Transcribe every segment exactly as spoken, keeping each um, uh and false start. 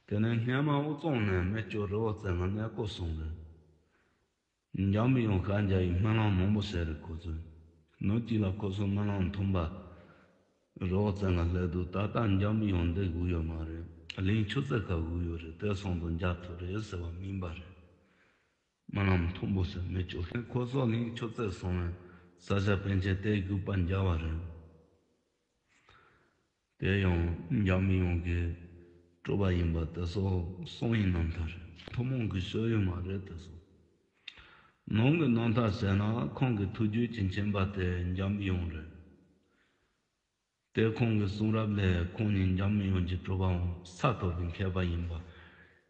དེ་ནས་སྔས་མ་དབུས་གཙང་ནས་མི་བཅུ་རི་བོ་རྩེ་ལ་གནས་སྐོར་སོང་རེད། འཇམ་པའི་དབྱངས་ཤར་རྒྱག་ཡི་སྨོན་ལམ་མང་པོ་བྱས་རེད་ཁོ་ཚོས། ནུབ་གཅིག་ལ་ཁོ་ཚོ་སྨོན་ལམ་མཐུན་པ། རི་བོ་རྩེ་ལ་སླེབས་དུས་ད་ལྟ་འཇམ་པའི་དབྱངས་འདི་སྒུག་ཡོད་མ་རེད། གླིང་ཆུ་རྩེ་ཁ་སྒུག་ཡོད་རེད། དེ་སོང་དུས་མཇལ་ཐུབ་རེད་ཟེར་བ་སྨིན་པ་རེད། སྨོན་ལམ་མཐུན་པོ་ཟེར་མི་བཅུ་ལྷན་ཁོ་ཚོ་གླིང་ཆུ་རྩེ་སོང་བས་ས་སྐྱ་པཎ་ཆེན་དེ་སྒུག་པ་མཇལ་བ་རེད། དེ་ཡང་འཇམ་པའི་དབྱངས་ཀྱི་སྤྲུལ་པ་ཡིན་པ་དེ་ཚོ་གསང་བའི་རྣམ་ཐར་རེད། ཐུན་མོང་གི་སྤྱོད་ཡུལ་མ་རེད་དེ་ཚོ། ནང་གི་རྣམ་ཐར་ཟེར་ན་ཁོང་གི་ཐུགས་རྒྱུད་ཀྱི་མཁྱེན་པ་དེ་འཇམ་པའི་དབྱངས་རེད། དེ་ཁོང་གི་གསུང་རབ་ལས་ཁོང་ནི་འཇམ་དབྱངས་ཀྱི་སྤྲུལ་པའམ་ས་ཐོབ་པའི་མཁས་པ་ཡིན་པ་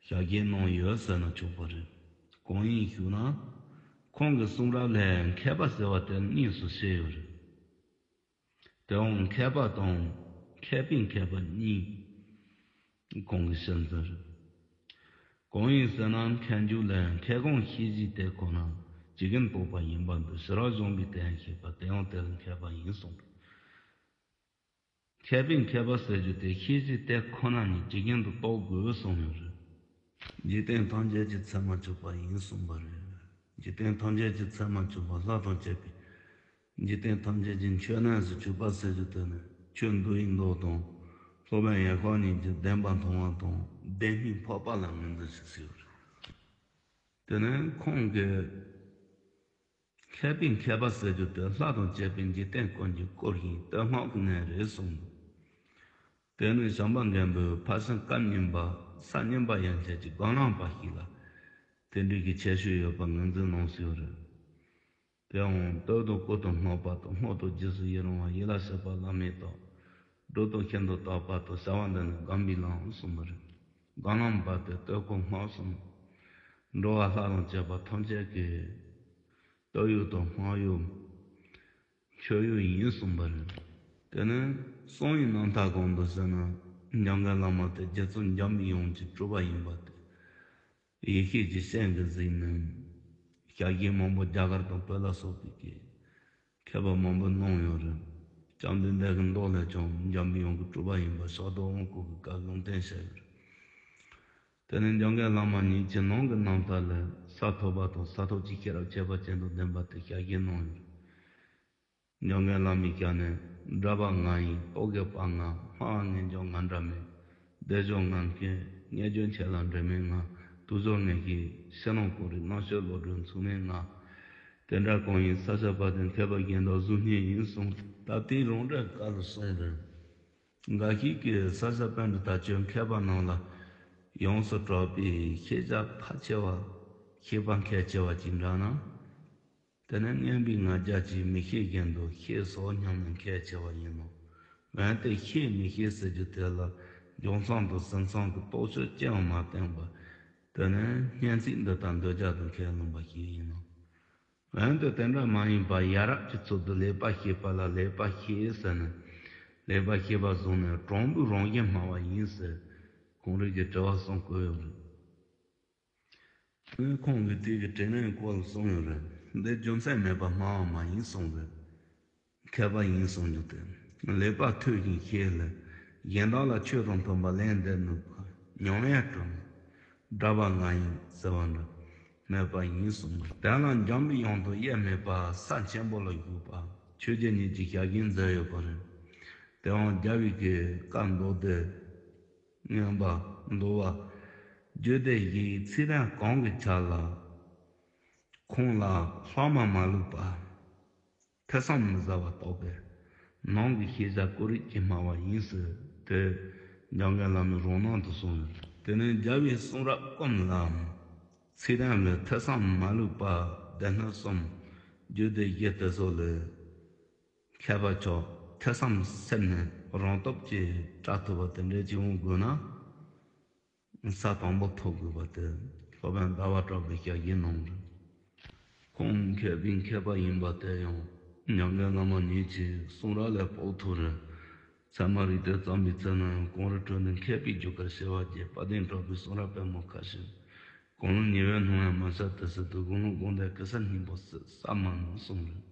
ཞལ་བཞེས་གནང་ཡོད་ཟེར་ན་ཆོག་པ་རེད། གང་ཡིན་ཞུ་ན། ཁོང་གི་གསུང་རབ་ལས་མཁས་པ་ཟེར་བ་དེ་གཉིས་སུ་ཕྱེ་ཡོད་རེད། དེའང་མཁས་པ་དང་མཁས་པའི་མཁས་པ་གཉིས་ཁོང་གི་ཕྱག་འཚལ་རེད། གང་ཡིན་ཟེར་ན་མཁས་འཇུག་ལས་མཁས་དབང་ཤེས་བཞིའི་དེད་དཔོན་ན་ཇི་གིན་རྟོགས་པ་ཡིན་པ་འདི་ཕྱི་རབ་གཞུང་གི་དེ་ཡང་ཤེས་པ་དེ་ཡང་དེ་ལ་མཁས་པ་ཡིན་གསུངས། མཁས་པའི་མཁས་པ་ཟེར་རྒྱུ་དེ་ཤེས་བཞིན་དེ་ཁོ་ན་ནི་ཇི་སྙེད་དུ་རྟོགས་དགོས་གསུངས་ཡོད་རེད། འཇིག་རྟེན་ཐམས་ཅད་ཀྱི་ཚད་མ་གཅོད་པ་ཡིན་གསུངས་པ་རེད། འཇིག་རྟེན་ཐམས་ཅད་ཀྱི་ཚད་མ་གཅོད་པ་ལྷ་དང་བཅས་པའི་འཇིག་རྟེན་ཐམས་ཅད་ཀྱི་མཆོད་གནས་སུ་གྱུར་པ་ཟེར་རྒྱུ་དེ་ནི་ཆོས་འདུལ་བའི་མདོ་དང་སློབ་དཔོན་ཡེ་ཤེས་གཉིས་ཀྱི་བདེན་པ་མཐོང་བ་དང་བདེན་སྨིན་འཕགས་པ་ལ་ངོས་འཛིན་ཞིག་ཟེར་ཡོད་རེད། དེ་ནས་ཁོང་གིས། མཁས་པའི་མཁས་པ་ཟེར་རྒྱུ་དེ་ལྷ་དང་བཅས་པའི་འཇིག་རྟེན་ཀུན་གྱི་སྐོར་ཞིང་སྟོད་སྔགས་ཀྱི་གནས་རེད་གསུངས་འདུག་དེ་ནི་བྱམས་པ་མགོན་པོས་ཕར་ཕྱིན་སྐབས་གཉིས་པ་ས་གཉིས་པ་ཡན་ཆད་ཀྱི་སྒོམ་ལམ་པ་ཞིག་ལ་དེ་འདྲའི་གི་ཁྱད་ཆོས་ཡོད་པ་ངོས་འཛིན་གནང་སྲོལ་རེད། དེའང་སྟོད་དུ་སྐུ་དང་སྔགས་པ་དང་སྔགས་དང་རྗེས་སུ་ཡི་རང་བ་ཡིད་ལ་བྱེད་པ་བླ་མེད་དང་སྒྲུབ་དང་ཤིན་ཏུ་རྟོགས་པ་དང་བྱ་བ་འདི་ནི་སྒོམ་པའི་ལམ་གསུངས་པ་རེད། སྒོམ་ལམ་པ་དེ་སྟོད་སྐུ་སྔགས་གསུམ། འགྲོ་བ་ལྷ་དང་བཅས་པ་ཐམས་ཅད་ཀྱི་སྟོད་ཡུལ་དང་སྔགས་ཡུལ། མཆོད་ཡུལ་ཡིན་གསུངས་པ་རེད། དེ་ནས་གསང་བའི་རྣམ་ཐར་གང་དུ་ཟེར་ན། འཇམ་མགོན་བླ་མ་དེ་རྗེ་བཙུན་འཇམ་པའི་དབྱངས་ཀྱི་སྤྲུལ་པ་ཡིན་པ་དེ། ཡེ་ཤེས་ཀྱི་སྤྱན་གྱིས་གཟིགས་ནས། ཞལ་བཞེས་མང་པོ་རྒྱ་གར་དང་བོད་ལ་སོགས་པའི་གི་མཁས་པ་མང་པོས་གནང་ཡོད་རེད། བཅོམ་ལྡན་འདས་ཀྱི་མདོ་ལས་ཀྱང་འཇམ་པའི་དབྱངས་ཀྱི་སྤྲུལ་པ་ཡིན་པ་ཕྱག་རྡོར་དབང་བསྐུར་གྱི་སྐབས་ལུང་བསྟན་བྱས་ཡོད་རེད། དེ་ནས་འཇམ་མགོན་བླ་མ་ཉིད་ཀྱི་ནང་གི་རྣམ་ཐར་ལས་ས་ཐོབ་པ་དང་ས་ཐོབ་ཀྱི་ཤེས་རབ་ཁྱད་པར་ཅན་དང་ལྡན་པ་དེ་ཞལ་བཞེས་གནང་ཡོད་རེད། འཇམ་མགོན་བླ་མའི་ཞལ་ནས་སྒྲ་པ་ང་ཡིན། རྟོག་གེ་པ་ང་། སྨྲ་བ་ངེས་འབྱུང་ང་འདྲ་མེད། བདེ་སྦྱོར་ང་མཁས། རྣལ་འབྱོར་ཆེ་ལ་འབྲལ་མེད་ང་། དུག་སྦྱོར་ངེས་ཤེས་ཕྱི་ནང་ཀུན་རིག། རྣམ་དཔྱོད་བློ་གྲོས་མཚུངས་མེད་ང་། དེ་འདྲ་གང་ཡིན་ས་སྐྱ་པ་དེ་མཁས་པ་གཞན་དག་གཟུགས་བརྙན་ཡིན་གསུངས། ད་ལྟའི་རང་འགྲེལ་སྐབས་ལ་གསུངས་རེད། འགའ་ཞིག་གིས་ས་སྐྱ་པཎྜི་ཏ་ཁྱོད་མཁས་པ་རྣམས་ལ་ཡོངས་སུ་གྲགས་པའི་ཤེས་བྱ་ཕལ་ཆེ་བ་ཤེས་པ་མཁས་ཆེ་བ་ཅིག་འདྲ་ན། དེ་ནི་མངོན་པའི་ང་རྒྱལ་གྱིས་མི་ཤེས་བཞིན་དུ་ཤེས་སོ་སྙམ་ནས་མཁས་ཆེ་བ་ཡིན་ནོ། འོན་ཏེ་ཤེས་མི་ཤེས་ཟེར་རྒྱུ་དེ་ལ་འཇོག་མཚམས་དང་ཟིན་མཚམས་ཀྱི་རྟོག་དཔྱོད་ཅི་ཡང་མ་བསྟན་པར། དེ་ནི་སྙན་ཚིག་འདི་ལྟར་འདོད་ཆགས་དང་ཁས་བླངས་པ་ཞིག་ཡིན་ནོ། འོན་ཏེ་དེ་འདྲ་མ་ཡིན་པར་ཡ་རབས་ཀྱི་ཚུལ་དུ་ལེགས་པར་ཤེས་པ་ལ་ལེགས་པར་ཤེས་ཟེར་ནས། ལེགས་པར་ཤེས་པ་བཟུང་ནས་དྲང་པོའི་རང་བཞིན་སྨྲ་བ་ཡིན་ཟེར། གོང་རིགས་ཀྱི་དྲི་བ་གསུམ་བཀོད་ཡོད་རེད། ཁོང་གིས་དེ་གི་དྲི་ལན་སྐོར་ལ་གསུངས་ཡོད་རེད། འདི་རྒྱུ་མཚན་མེད་པར་སྨྲ་བ་མ་ཡིན་གསུངས་རེད། མཁས་པ་ཡིན་གསུངས་རྒྱུ་དེ། ལེགས་པར་ཐོས་ཤིང་ཤེས་ལ། གཞན་དག་ལ་ཆོས་དང་མཐུན་པར་ལན་འདེབས་ནུས་པ། མྱོང་བས་གྲུབ་ནས། སྒྲ་པ་ང་ཡིན་ཟེར་བ་འདྲ། མེད་པ་ཡིན་གསུངས་རེད། དེ་ལ་འཇམ་པའི་དབྱངས་དང་དབྱེར་མེད་པ་ས་ཆེན་པོ་ལ་བཞུགས་པ་ཆོས་རྗེ་ཉིད་ཀྱི་ཞལ་བཞེས་མཛད་ཡོད་པ་རེད། དེའང་རྒྱལ་བའི་གི་བཀའ་མདོ་སྡེ། མངོན་པ་འདུལ་བ། རྒྱུད་སྡེ་བཞིའི་ཚིག་དོན་གང་གི་ཆ་ལ། ཁོང་ལ་ལྷག་མ་མ་ལུས་པ། ཐོས་བསམ་མི་ཟ་བ་རྟོགས་པའི་ནང་གི་ཤེས་བྱ་ཀུན་རིག་གིས་སྨྲ་བ་ཡིན་ཟེར་དེ་འཇམ་མགོན་བླ་མའི་རང་སྣང་དུ་གསུངས་ཡོད། དེ་ནས་རྒྱལ་བའི་གསུང་རབ་ཀུན་ལ་ཚིག་དོན་ལས་ཐོས་བསམ་མ་ལུས་པ་སྡེ་སྣོད་གསུམ་རྒྱུད་སྡེ་བཞི་དེ་ཚོ་ལས། མཁས་པ་མཆོག་ཐོས་བསམ་སེམས་ནས་རང་སྟོབས་ཀྱིས་བཀྲལ་ཐུབ་པ་དེ་འདྲའི་ཅིག་འོང་དགོས་ན། ས་དང་པོ་ཐོབ་དགོས་པ་དེ་སློབ་དཔོན་ཟླ་བ་གྲགས་པའི་ཞལ་བཞེས་གནང་རེད། ཁོང་མཁས་པའི་མཁས་པ་ཡིན་པ་དེ་ཡང་འཇམ་མགོན་བླ་མ་ཉིད་ཀྱི་གསུང་རབ་ལས་དཔོག་ཐུབ་རེད། ཚད་མ་རིགས་གཏེར་བརྩམས་པའི་ཚེ་ན་ཡང་གངས་རི་ཁྲོད་ནས་མཁས་པའི་རྒྱུད་སྐར་བྱེ་བ་བརྒྱད། དཔལ་ལྡན་གྲགས་པའི་གསུང་རབ་དཔེ་མང་ཁ་ཤས། གང་ལ་ཉེ་བའི་སྣང་བས་མ་ཆགས་དེ་སྲིད་དུ། དགུང་ལོ་དགུང་ཟླའི་གེ་སར་སྙིང་པོ་སྲིད་ས་མ་ནོར་གསུངས་རེད།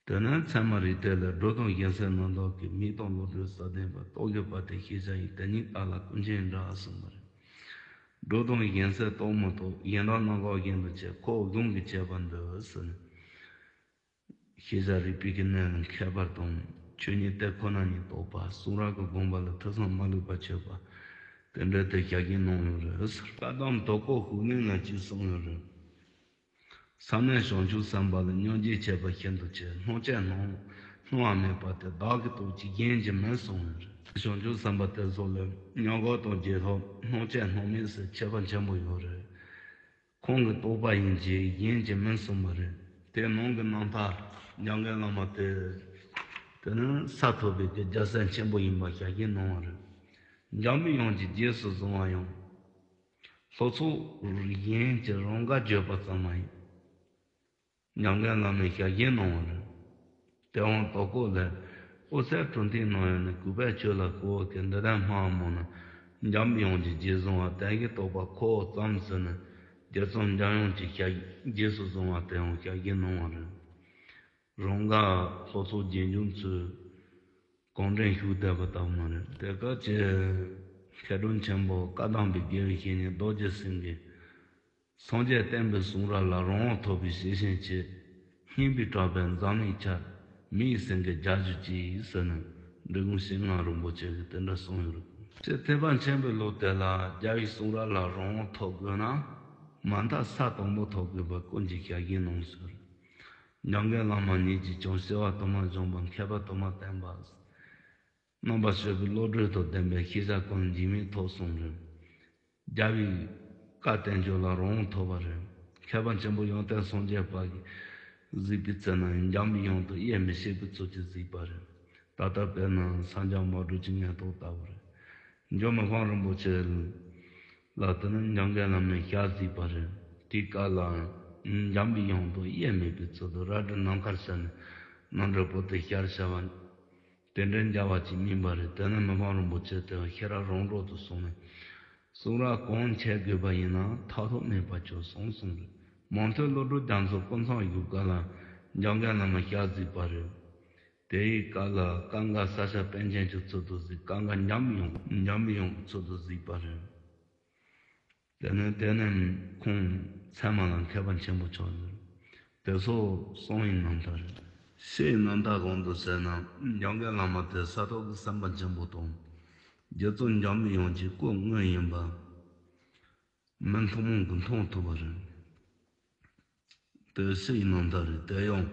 དེ་ནས་ཚད་མ་རིགས་གཏེར་ལས། སྒྲོ་དང་གཞན་སེལ་རྣམ་དག་གིས། མིག་དང་བློ་གྲོས་ས་ལྡན་པ། རྟོག་གེ་བར་དུ་ཤེས་བྱ་ཡི། དེ་ཉིད་རྟགས་ལ་ཀུན་མཁྱེན་འདྲ་གསུངས་པ་རེད། སྒྲོ་དང་གཞན་སེལ་རྟོགས་མི་ཐུབ། གཞན་དག་རྣམ་དག་བཞིན་དུ་བྱེད། ཁོ་བོ་གཞུང་གིས་བྱས་པར་འདོད་ཟེར་ནས། ཤེས་བྱ་རིག་པའི་གི་གནས་ལ་མཁས་པ་དང་། ཆོས་ཉིད་དེ་ཁོ་ན་ཉིད་རྟོགས་པ། གསུང་རབ་ཀྱི་དགོངས་པ་ལ་ཐེ་ཚོམ་མ་ལུས་པར་ཆོད་པ། དེ་འདྲ་དེ་བཞག་གིན་གནང་ཡོད་རེད་ཟེར། བཀའ་གདམས་དོ་བཀོད་ཤུགས་ལེན་ལ་ཅིག་གསུངས་ཡོད་རེད། ས་གནས་བྱང་ཆུབ་སེམས་དཔའ་ལ། སྙིང་རྗེ་བྱེད་པ་ཤིན་ཏུ་ཆེ། སྣང་བྱེད་སྣང་སྣང་བ་མེད་པ་སྟེ། བདག་གི་སྟོབས་ཀྱིས་གཞན་གྱིས་མིན་གསུངས་ཡོད་རེད། བྱང་ཆུབ་སེམས་དཔའ་དེ་ཚོ་ལ་མྱང་འགོག་དང་རྗེས་ཐོབ་སྣང་བྱེད་སྣང་མེད་ཟེར་ཁྱད་པར་ཆེན་པོ་ཡོད་རེད། ཁོང་གི་རྟོགས་པ་ཡིན་གྱི་གཞན་གྱིས་མིན་གསུངས་པ་རེད། དེ་ནང་གི་རྣམ་ཐར་འཇམ་མགོན་བླ་མ་དེ། དེ་ནི་ས་ཐོབ་པའི་གི་རྒྱལ་སྲས་ཆེན་པོ་ཡིན་པ་ཞལ་བཞེས་གནང་བ་རེད། འཇམ་པའི་དབྱངས་ཀྱིས་རྗེས་སུ་བཟུང་བ་ཡང་། ལྷོ་ཕྱོགས་གཞན་གྱིས་རང་དགར་བརྗོད་པ་ཙམ་མ་ཡིན། འཇམ་མགོན་བླ་མས་ཞལ་བཞེས་གནང་བ་རེད། དེ་ཡང་དོ་བཀོད་ལས། ཨོ་རྩལ་གྲུབ་མཐའི་ནང་ཡོད་ནས། གུས་པས་ཆོས་ལ་གོ་བ་གི་འདི་ལྟར་སྨྲ་བ་སྨོ་ན། འཇམ་པའི་དབྱངས་ཀྱིས་རྗེས་བཟུང་བ། དེ་གི་རྟོགས་པ་ཁོ་བོ་ཙམ་ཟེར་ནས། རྗེ་བཙུན་འཇམ་དབྱངས་ཀྱིས་ཞལ་རྗེས་སུ་བཟུང་བ་དེ་ཡང་ཞལ་བཞེས་གནང་བ་རེད། རང་དགར་ལྷོ་ཕྱོགས་རྗེས་འཇུག་ཚོས་གང་དྲན་ཞུགས་བསྡད་པ་ལྟ་བུ་མ་རེད། དེ་སྐབས་ཀྱི་མཁས་གྲུབ་ཆེན་པོ་བཀའ་གདམས་པའི་དགེ་བའི་བཤེས་གཉེན་རྡོ་རྗེ་སེང་གེས། སངས་རྒྱས་བསྟན་པའི་གསུང་རབ་ལ། རང་དབང་ཐོབ་པའི་ཤེས་བཞིན་བྱེད། སྙན་པའི་གྲགས་པས་འཛམ་གླིང་ཁྱབ། མི་ཡི་སེང་གེ་རྒྱ་ཞུ་ཅིག་ཟེར་ནས། འབྲི་གུང་ཞིང་ལྔ་རིན་པོ་ཆེ་གིས་དེ་འདྲ་གསུངས་ཡོད་རེད། ཅེས་ཐེག་པ་ཆེན་པོའི་ལུགས་དེ་ལ། རྒྱལ་བའི་གསུང་རབ་ལ་རང་དབང་ཐོབ་དགོས་ན། མ་མཐའ་ས་དང་པོ་ཐོབ་དགོས་པ་ཀུན་གྱིས་ཞལ་བཞེས་གནང་ཟེར། འཇམ་མགོན་བླ་མ་ཉིད་ཀྱིས་ཀྱང་། བྱེ་བ་དུ་མར་བཞེངས་པ། མཁས་པ་དུ་མར་བསྟན་པ། རྣམ་པར་དཔྱོད་པའི་བློ་གྲོས་དང་ལྡན་པའི་ཤེས་བྱ་ཀུན་འཇིགས་མེད་ཐོབ་གསུངས་རེད། རྒྱལ་བའི་བཀའ་བསྟན་བཅོས་ལ་རང་དབང་ཐོབ་པ་རེད། མཁས་པ་ཆེན་པོ་ཡོན་ཏན་སངས་རྒྱས་པ་གིས་གཟིགས་པའི་ཚེ་ན། འཇམ་པའི་དབྱངས་དང་དབྱེར་མི་ཕྱེད་པའི་ཚུལ་གྱིས་གཟིགས་པ་རེད། ད་ལྟ་དཔེར་ན་ས་འཇམ་མ་སྒྲོལ་གྱི་ངན་རྟོག་ལྟ་བུ་རེད། འཇམ་མི་ཕམ་རིན་པོ་ཆེ་ལ་དེ་ནི་འཇམ་མགོན་བླ་མས་ཞལ་གཟིགས་པ་རེད། དེའི་སྐབས་ལ་འཇམ་པའི་དབྱངས་དང་དབྱེར་མེད་པའི་ཚུལ་དུ་རལ་གྲི་ནམ་མཁར་བྱས་ནས་རྣམ་འཕྲུལ་པོ་དེ་ཞལ་བྱ་བ། དེ་འདྲའི་མཇལ་བ་ཅིག་སྨིན་པ་རེད། དེ་ནས་མི་ཕམ་རིན་པོ་ཆེ་དེ་ཤེས་རབ་རང་གྲོལ་དུ་སོང་ནས། གསུང་རབ་གང་འཆད་དགོས་པ་ཡིན་ན་མཐར་ཐུག་གནས་པར་གྱུར་སོང་གསུངས་རེད། མང་ཐོས་བློ་གྲོས་རྒྱ་མཚོ་སྐུ་མཚམས་བཞུགས་སྐབས་ལ་འཇམ་མགོན་བླ་མ་ཞལ་གཟིགས་པ་རེད། དེའི་སྐབས་ལ་ཀ་མགར་ས་སྐྱ་པཎ་ཆེན་གྱི་ཚུལ་དུ་གཟིགས། ཀ་མགར་འཇམ་པའི་དབྱངས། འཇམ་པའི་དབྱངས་ཀྱི་ཚུལ་དུ་གཟིགས་པ་རེད། དེ་ནས་དེ་ནས་ཁོང་ཚད་མ་ལ་མཁས་པ་ཆེན་པོ་ཆགས་ཡོད། དེ་ཚོ་གསུང་བའི་རྣམ་ཐར་རེད། བཤད་པའི་རྣམ་ཐར་གང་དུ་ཟེར་ན། འཇམ་མགོན་བླ་མ་དེ་ས་ཐོབ་ཀྱི་སེམས་དཔའ་ཆེན་པོ་དང་། རྗེ་བཙུན་འཇམ་པའི་དབྱངས་ཀྱི་སྐུ་དངོས་ཡིན་པ་མིག་ཐུན་མོང་གིས་མཐོང་ཐུབ་པ་རེད། དེ་བཤད་པའི་རྣམ་ཐར་རེད། དེ་ཡང་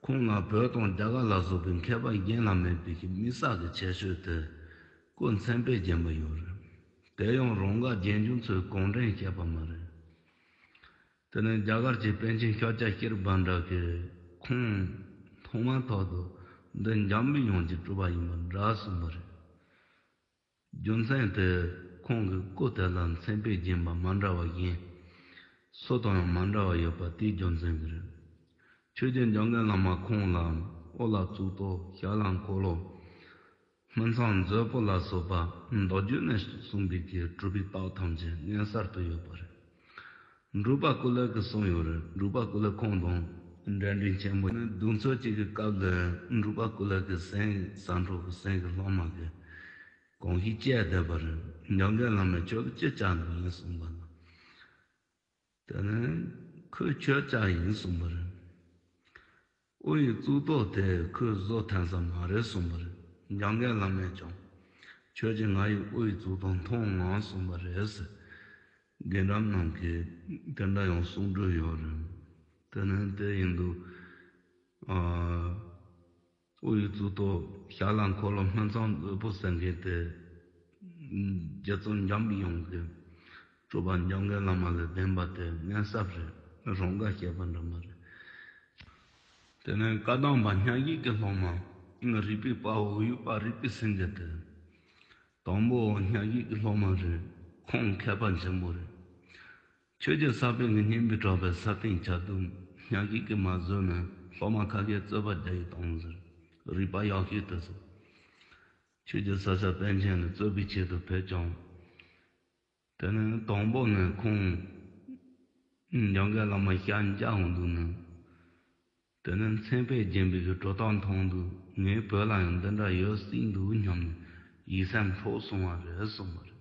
ཁོང་ལ་བོད་དང་རྒྱ་གར་ལ་སོགས་པའི་མཁས་པ་གཞན་ལ་མེད་པའི་མིག་གསལ་གྱི་ཁྱད་ཆོས་དེ་སྐུ་མཚན་དཔེས་བརྒྱན་པ་ཡོད་རེད། དེ་ཡང་རང་དགར་རྗེས་འཇུག་ཚོས་གང་དྲན་བཤད་པ་མ་རེད། དེ་ནས་རྒྱ་གར་གྱི་པཎ་ཆེན་ཤཱཀྱ་ཤྲཱི་བྷ་དྲ་གིས་ཁོང་ཐོག་མར་ཐོག་ཏུ་འདི་འཇམ་པའི་དབྱངས་ཀྱི་སྤྲུལ་པ་ཡིན་པ་འདྲ་གསུངས་པ་རེད། རྒྱུ་མཚན་དེ་ཁོང་གི་སྐུ་དེ་ལ་མཚན་དཔེས་བརྒྱན་པ་མ་འདྲ་བ་གཞན་སུ་དང་ཡང་མ་འདྲ་བ་ཡོད་པ་དེའི་རྒྱུ་མཚན་གྱིས་རེད། ཆོས་རྗེ་འཇམ་མགོན་བླ་མ་ཁོང་ལ་ཨོ་ལ་གཙུག་ཏོར། ཞྭ་ལ་འཁོར་ལོ། སྨིན་མཚམས་མཛོད་སྤུ་ལ་སོགས་པ་མདོ་རྒྱུད་ནས་གསུངས་པའི་གི་གྲུབ་པའི་རྟགས་ཐམས་ཅད་མངོན་གསལ་དུ་ཡོད་པ་རེད། འབྲུག་པ་ཀུན་ལེགས་ཀྱིས་གསུངས་ཡོད་རེད། འབྲུག་པ་ཀུན་ལེགས་ཁོང་དང་འབྲེལ་འདྲིས་ཆེན་པོ་ནི། གདུང་ཚོད་ཅིག་གི་སྐབས་ལ་འབྲུག་པ་ཀུན་ལེགས་ཀྱི་སེང་ཟ་འཕྲོ་གི་སེང་གི་སློབ་མ་གིས་གང་ཞིག་བཅད་བསྡད་པ་རེད། འཇམ་མགོན་བླ་མས་ཁྱོད་ཀྱིས་ཅི་བཅད་འདུག་ཡིན་གསུངས་པ་ན། དེ་ནས་ཁོས་ཁྱོད་བཅད་ཡིན་གསུངས་པ་རེད། ཨོ་ཡི་གཙུག་ཏོར་དེ་ཁོས་བཟོ་ཐུབ་ས་མ་རེད་གསུངས་པ་རེད། འཇམ་མགོན་བླ་མས་ཀྱང་ཁྱོད་ཀྱིས་ང་ཡི་ཨོ་ཡི་གཙུག་ཏོར་མཐོང་ངོ་གསུངས་པ་རེད་ཟེར། རྒན་འབྲམ་རྣམས་ཀྱིས་དེ་འདྲ་ཡང་གསུང་གྲོས་ཡོད་རེད། དེ་ནས་དེ་ཡིན་དུས། ཨ། ཨོ་ཡི་གཙུག་ཏོར། ཞྭ་ལ་འཁོར་ལོ། སྨིན་མཚམས་མཛོད་སྤུ་ཟེར་མཁན་དེ། རྗེ་བཙུན་འཇམ་པའི་དབྱངས་ཀྱི་སྤྲུལ་པ་འཇམ་མགོན་བླ་མ་ལ་ལྡན་པ་དེ་མངོན་གསལ་རེད། རང་དགར་བཤད་པ་འདྲ་མ་རེད། དེ་ནས་བཀའ་གདམས་པ་སྙན་ཞིང་གི་སློབ་མ། རིག་པའི་དཔའ་བོ་འོད་དཔལ་རིག་པའི་སེང་གེ་དེ། དང་པོ་སྙན་ཞིང་གི་སློབ་མ་རེད། ཁོང་མཁས་པ་ཆེན་པོ་རེད། ཆོས་རྗེ་ས་པཎ་གྱི་སྙན་པའི་གྲགས་པའི་ས་སྟེང་བྱ་དུམ་སྙན་ཞིང་གིས་མ་བཟོད་ནས་སློབ་མ་ཁ་ཤས་རྩོད་པ་རྒྱག་ཡི་བཏང་ཟེར། རིག་པ་ཡག་ཤོས་དེ་ཚོ། ཆོས་རྗེ་ས་སྐྱ་པཎ་ཆེན་ལ་རྩོད་པའི་ཆེད་དུ་ཕེབས་ཀྱང་། དེ་ནས་དང་པོ་ནས་ཁོང་འཇམ་མགོན་བླ་མ་ཞལ་མཇལ་འོང་དུས་ནས། དེ་ནས་མཚན་དཔེ་སྦྱིན་པའི་གི་གྲུབ་རྟགས་མཐོང་དུས། ངའི་བོད་ལ་ཡང་འདི་འདྲ་ཡོད་སྲིད་འདུག་སྙམ་ནས་ཡིད་སེམས་འཕྲོག་སོང་བ་རེད་གསུངས་པ་རེད།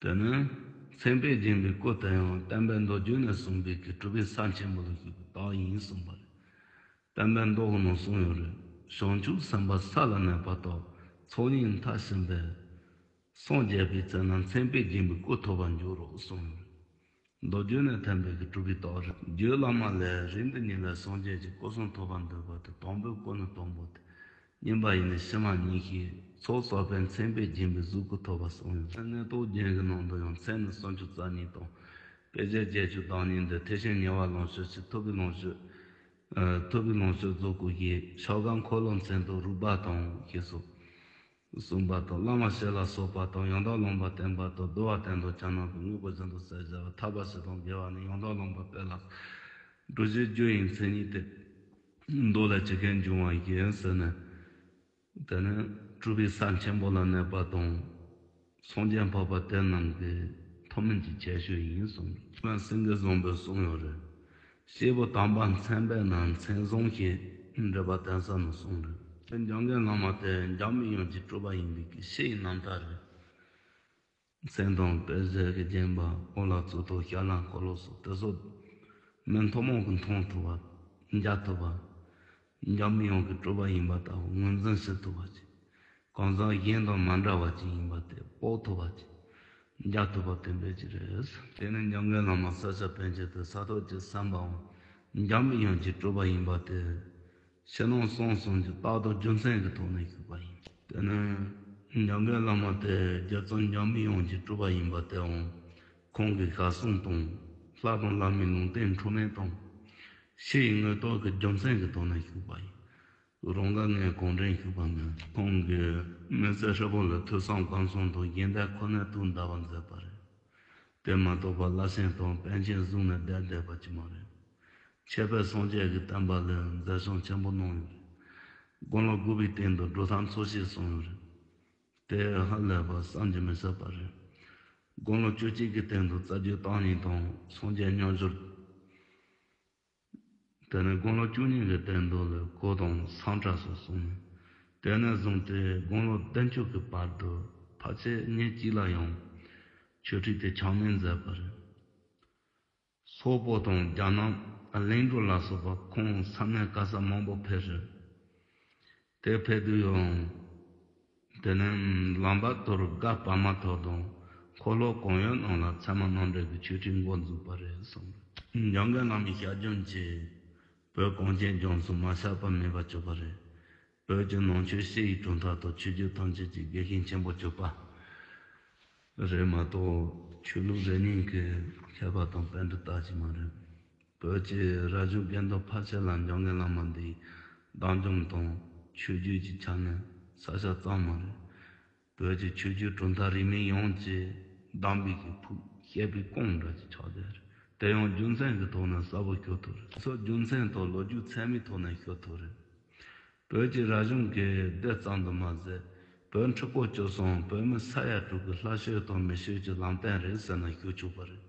དེ་ནས་མཚན་དཔེ་སྦྱིན་པའི་སྐུ་དེ་ཡང་བསྟན་པའི་མདོ་རྒྱུད་ནས་གསུངས་པའི་གི་གྲུབ་པའི་ས་ཆེན་པོ་ལ་བཞུགས་པའི་རྟགས་ཡིན་གསུངས་པ་རེད། བསྟན་པའི་མདོ་ནང་གསུངས་ཡོད་རེད། བྱང་ཆུབ་སེམས་དཔའ་ས་ལ་གནས་པ་དང་། ཚོགས་གཉིས་མཐར་ཕྱིན་པས། སངས་རྒྱས་པའི་ཚེ་ན་མཚན་དཔེ་སྦྱིན་པའི་སྐུ་ཐོབ་པར་འགྱུར་རོ་གསུངས་ཡོད་རེད། མདོ་རྒྱུད་ནས་ཐོན་པའི་གི་གྲུབ་པའི་རྟགས་རེད། རྒྱུད་བླ་མ་ལས། རིགས་འདི་ཉིད་ལས་སངས་རྒྱས་ཀྱི་སྐུ་གསུང་ཐོབ་པར་འདོད་པ་སྟེ། དང་པོའི་སྐུ་ནི་དང་པོ་སྟེ། གཉིས་པ་ཡི་ནི་ཕྱི་མ་གཉིས་ཤེས། ཚོགས་བསགས་པས་མཚན་དཔེ་སྦྱིན་པའི་གཟུགས་སྐུ་ཐོབ་པ་གསུངས་ཡོད། གནས་རྟོགས་རྒྱན་གྱི་ནང་དུ་ཡང་མཚན་ནི་སུམ་ཅུ་རྩ་གཉིས་དང་། དཔེ་བྱད་བརྒྱད་ཅུ་དང་གཉིས་འདི། ཐེག་ཆེན་ཉེ་བར་ལོངས་སྤྱོད་ཕྱིར། ཐུབ་པའི་ལོངས་སྤྱོད། ཨ། ཐུབ་པའི་ལོངས་སྤྱོད་རྫོགས་སྐུ་ཞེས། ཕྱག་འགེངས་འཁོར་ལོ་མཚན་དང་རིག་པ་དང་ཞེས་སོ། གསུངས་པ་དང་། བླ་མ་ཞེས་ལ་སོགས་པ་དང་། ཡང་དག་ལུང་པ་བསྟན་པ་དང་། བསྡུ་བ་སྟན་དང་བྱ་སྣང་དང་། དངོས་པོ་བཞིན་དུ་གསལ་བྱ་བ། ཐར་པ་ཞི་དང་དགེ་བ་ནི། ཡང་དག་ལུང་པ་དཔེ་ལ། འགྲོ་བྱེད་རྒྱུ་ཡི་མཚན་ཉིད་དེ། མདོ་ལས་ཇི་སྐད་འབྱུང་བ་བཞིན་ཟེར་ནས། དེ་ནི་གྲུབ་པའི་ས་ཆེན་པོ་ལ་གནས་པ་དང་། སངས་རྒྱས་འཕགས་པ་དེ་རྣམས་ཀྱི་ཐུན་མིན་གྱི་ཁྱད་ཆོས་ཡིན་གསུངས། སེང་གེ་བཟང་པོས་གསུངས་ཡོད་རེད། སྐྱེས་བུ་དམ་པ་མཚན་དཔེ་ན། མཚན་བཟང་ཞེས་འགྲེལ་པ་བསྟན་ས་ནས་གསུངས་རེད། འཇམ་མགོན་བླ་མ་དེ་འཇམ་པའི་དབྱངས་ཀྱིས་གྲུབ་པ་ཡིན་པའི་གི་ཕྱི་ཡི་རྣམ་ཐར་རེད། མཚན་དང་དཔེ་བྱད་ཀྱིས་བརྒྱན་པ། འོག་ལ་གཙུག་ཏོར་ཞབས་ལ་འཁོར་ལོ་སོགས་དེ་ཚོ་མི་ཐུན་མོང་གིས་མཐོང་ཐུབ་པ། མཇལ་ཐུབ་པ། འཇམ་པའི་དབྱངས་ཀྱིས་གྲུབ་པ་ཡིན་པ་ལྟ་བུ་ངོས་འཛིན་བྱེད་ཐུབ་པ་ཅིག་གང་ཟག་གཞན་དང་མ་འདྲ་བ་ཅིག་ཡིན་པ་དེ་དཔོག་ཐུབ་པ་ཅིག་མཇལ་ཐུབ་པ་དེ་འདྲ་ཅིག་རེད། དེ་ནས་འཇམ་མགོན་བླ་མ་ས་སྐྱ་པཎ་ཆེན་དེ་ས་ཐོབ་ཀྱི་བསམ་པའམ་འཇམ་པའི་དབྱངས་ཀྱིས་གྲུབ་པ་ཡིན་པ་དེ། ཕྱི་ནང་གསང་གསུམ་གྱི་རྟགས་དང་རྒྱུ་མཚན་གྱི་ཐོག་ནས་ཞུས་པ་ཡིན། དེ་ནི་འཇམ་མགོན་བླ་མ་དེ་རྗེ་བཙུན་འཇམ་པའི་དབྱངས་ཀྱིས་གྲུབ་པ་ཡིན་པ་དེའང་ཁོང་གི་ཞལ་གསུང་དང་། ལྷ་དང་བླ་མའི་ལུང་བསྟན་འཁྲུལ་མེད་དང་། ཕྱི་ཡི་དངོས་རྟོགས་ཀྱི་རྒྱུ་མཚན་གྱི་ཐོག་ནས་ཞུས་པ་ཡིན། རང་དགའ་ངས་གང་དྲན་ཞུས་པ་མིན། ཁོང་གིས་མི་ཚེ་ཧྲིལ་པོ་ལ་ཐོས་བསམ་སྒོམ་གསུམ་དང་གཞན་དོན་ཁོ་ནར་ཐུགས་འདའ་བར་མཛད་པ་རེད། དེ་མ་གཏོགས་པ་བླ་ཆེན་དང་པཎ་ཆེན་གཟུགས་ནས་བསྡད་བསྡད་པ་ཅིག་མ་རེད། འཆད་སྤེལ་སངས་རྒྱས་ཀྱི་བསྟན་པ་ལ་མཛད་བྱང་ཆེན་པོ་གནང་ཡོད་རེད། དགུང་ལོ་དགུ་པའི་སྟེང་དུ་གྲུབ་མཐའ་འཚོལ་ཞེས་གསུངས་ཡོད་རེད། དེ་ཧ་ལས་པ་བསམ་གྱིས་མི་ཁྱབ་པ་རེད། དགུང་ལོ་བཅུ་གཅིག་གི་སྟེང་དུ་རྩ་རྒྱུད་བརྟན་གཉིས་དང་སངས་རྒྱས་མཉམ་སྦྱོར། དེ་ནས་དགུང་ལོ་བཅུ་གཉིས་ཀྱི་སྟེང་དུ་ལ་གོས་དང་སམ་ཁྲ་སོགས་གསུངས་ནས། དེ་ནས་བཟུང་སྟེ་དགུང་ལོ་བདུན་ཅུ་གི་བར་དུ་ཕལ་ཆེར་ཉིན་གཅིག་ལ་ཡང་ཆོས་ཁྲིད་དེ་ཆགས་མེད་མཛད་པ་རེད། སོག་པོ་དང་རྒྱ་ནག་གླིང་འབྲུག་ལ་སོགས་པ་ཁོང་ས་གནས་ག་ས་མང་པོ་ཕེབས་རེད། དེ་ཕེབས་དུས་ཡང་དེ་ནས་ལམ་བར་དུ་སྒ་པར་མ་ཐོག་དང་འཁོར་ལོ་གང་ཡོད་རྣམས་ལ་ཚད་མ་རྣམ་འགྲེལ་གྱི་ཆོས་ཁྲིད་འགོ་འཛུགས་པ་རེད་གསུངས། འཇམ་མགོན་བླ་མའི་ཞལ་རྒྱུན་གྱིས་བོད་གངས་ཅན་ལྗོངས་སུ་མ་ཁྱབ་པ་མེད་པར་གྱུར་པ་རེད། བོད་ཀྱི་ནང་ཆོས་སྤྱི་ཡི་གྲུབ་མཐའ་དང་ཆོས་བརྒྱུད་ཐམས་ཅད་ཀྱི་དགེ་རྒན་ཆེན་པོ་གྱུར་པ་རེད་མ་གཏོགས། ཆོས་ལུགས་རེ་གཉིས་ཀྱི་མཁས་པ་དང་པཎྜི་ཏ་ཅིག་མ་རེད། བོད་ཀྱི་རབ་བྱུང་དགེ་འདུན་ཕལ་ཆེར་ལ་འཇམ་མགོན་བླ་མ་འདིའི་བདག་འཛིན་དང་ཆོས་བརྒྱུད་ཀྱི་ཆ་ནས་ས་ཆ་ཙམ་མ་རེད། བོད་ཀྱི་ཆོས་བརྒྱུད་གྲུབ་མཐའ་རིས་མེད་ཡོངས་ཀྱི་གདམས་པའི་གི་ཕུགས་བཤད་པའི་ཀོང་འདྲ་ཅིག་ཆགས་བསྡད་རེད། དེ་ཡང་རྒྱུ་མཚན་གྱི་ཐོག་ནས་གསལ་པོ་ཤོད་ཐུབ་རེད། སོ་རྒྱུ་མཚན་དང་ལོ་རྒྱུས་ཚད་མའི་ཐོག་ནས་ཤོད་ཐུབ་རེད། བོད་ཀྱི་རབ་བྱུང་གི་སྡེ་ཙམ་དུ་མ་ཟད། བོད་ཁྲི་སྐོར་བཅུ་གསུམ་བོད་མི་ས་ཡ་དྲུག་གི་ལྷ་ཆོས་དང་མི་ཆོས་ཀྱི་ལམ་སྟོན་རེད་ཟེར་ན་ཤོད་ཆོག་པ་རེད།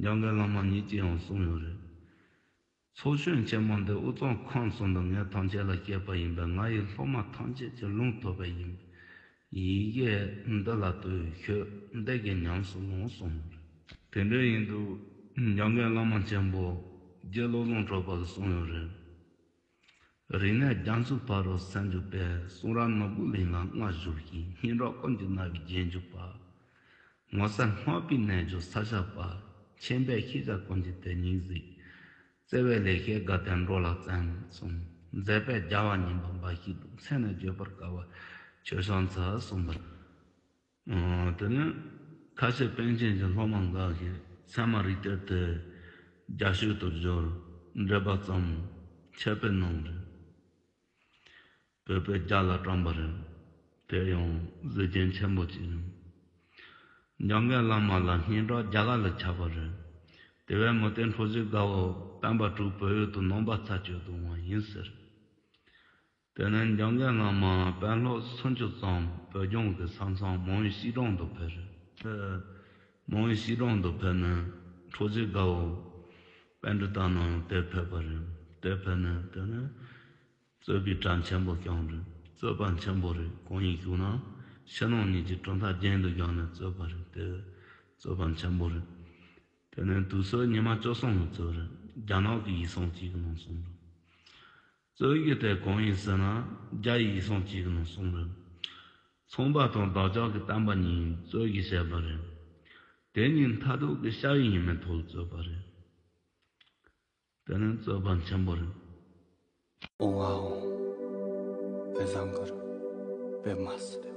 འཇམ་མགོན་བླ་མ་ཉིད་ཀྱིས་ཡང་གསུངས་ཡོད་རེད། ཚོགས་ཆོས་ཆེན་མོ་འདི་དབུས་གཙང་ཁམས་གསུམ་དུ་ངས་ཐམས་ཅད་ལ་བཤད་པ་ཡིན་པས། ང་ཡི་སློབ་མ་ཐམས་ཅད་ཀྱིས་ལུང་ཐོབ་པ་ཡིན། ཡིད་བཞིན་འདི་ལ་ལྟོས་ཤིག་འདི་གིས་ཉམས་སུ་ལོངས་གསུངས་ཡོད་རེད། དེ་འདྲ་ཡིན་དུས་འཇམ་མགོན་བླ་མ་ཆེན་པོ་རྗེ་བློ་བཟང་གྲགས་པ་གིས་གསུངས་ཡོད་རེད། རིག་གནས་རྒྱ་མཚོའི་ཕ་རོལ་སེམས་ཀྱི་དཔལ། གསུང་རབ་ནོར་བུའི་གླིང་ལ་མངའ་བཞུགས་ཤིང་། སྙན་གྲགས་ཀུན་གྱི་རྣ་བའི་རྗེས་འཇུག་པ། ངོ་མཚར་སྔགས་པའི་རྣལ་འབྱོར་ས་སྐྱ་པ། མཁྱེན་པས་ཤེས་བྱ་ཀུན་གྱི་དེ་ཉིད་གཟིགས། བརྩེ་བས་ལེགས་བཤད་དགའ་ལྡན་འགྲོ་ལ་བརྩམས་གསུངས། མཛད་པས་རྒྱལ་བ་ཉན་པ་འབའ་ཞིག་འདུད། མཚན་ནི་བརྗོད་པར་དཀའ་བ་ཆོས་ཕྱག་འཚལ་གསུངས་པ། ཨ། དེ་ནས་ཁ་ཆེ་པཎ་ཆེན་གྱི་སློབ་མ་འགའ་ཞིག་ཚད་མ་རིགས་གཏེར་དེ་རྒྱ་ཆོས་དུ་སྦྱོར། འགྲེལ་པ་བརྩམས། འཆད་སྤེལ་གནང་རེད། བོད་པས་རྒྱ་ལ་དྲངས་པ་རེད། དེ་ཡང་གཟི་བརྗིད་ཆེན་པོ་ཅིག་ཡིན། འཇམ་མགོན་བླ་མ་ལ་སྙན་གྲགས་རྒྱ་གར་ལ་ཁྱབ་པ་རེད། དེ་བས་མུ་སྟེགས་འཕྲོག་བྱེད་དགའ་བོ་སྟོན་པ་དྲུག་བོད་ཡུལ་དུ་ནང་པ་ཚར་གཅོད་དུ་འོང་བ་ཡིན་ཟེར། དེ་ནས་འཇམ་མགོན་བླ་མ་དཔོན་སློབ་སུམ་ཅུ་ཙམ་བོད་ལྗོངས་ཀྱི་ས་མཚམས་མང་བའི་ཤིས་སྦྲང་དུ་ཕེབས་རེད། མང་བའི་ཤིས་སྦྲང་དུ་ཕེབས་ནས་འཕྲོག་བྱེད་དགའ་བོ་པཎྜི་ཏ་རྣམས་དེར་ཕེབས་པ་རེད། དེ་ཕན་ནི་དེ་ནི་རྩོད་པའི་གྲྭ་ཆེན་པོ་ཀྱང་རེད། རྩོད་པ་ཆེན་པོ་རེད། གང་ཡིན་ཞུ་ན་ཕྱི་ནང་གཉིས་ཀྱི་གྲུབ་མཐའ་རྒྱན་དུ་བཞག་ནས་རྩོད་པ་རེད། དེ་རྩོད་པ་ཆེན་པོ་རེད། དེ་ནི་དུས་ཚོད་ཉི་མ་བཅུ་གསུམ་གྱི་རྩོད་རེད། རྒྱ་ནག་གི་ཡིག་ཚང་གཅིག་གི་ནང་གསུངས་རེད། རྩོད་ཡིག་དེ་གང་ཡིན་ཟེར་ན་རྒྱ་ཡི་ཡིག་ཚང་གཅིག་གི་ནང་གསུངས་རེད། ཚངས་པ་དང་བདག་ཅག་གི་བསྟན་པ་གཉིས་རྩོད་ཡིག་བྱས་པ་རེད། དེ་གཉིས་མཐར་ཐུག་གི་ཞ་ཡི་ཡིན་མིན་ཐོག་ལ་རྩོད་པ་རེད། དེ་ནི་རྩོད་པ་ཆེན་པོ་རེད། ཨོང་ཨ་ཨོང་། བེ་བཟང་གུར། བེ་མ་སི།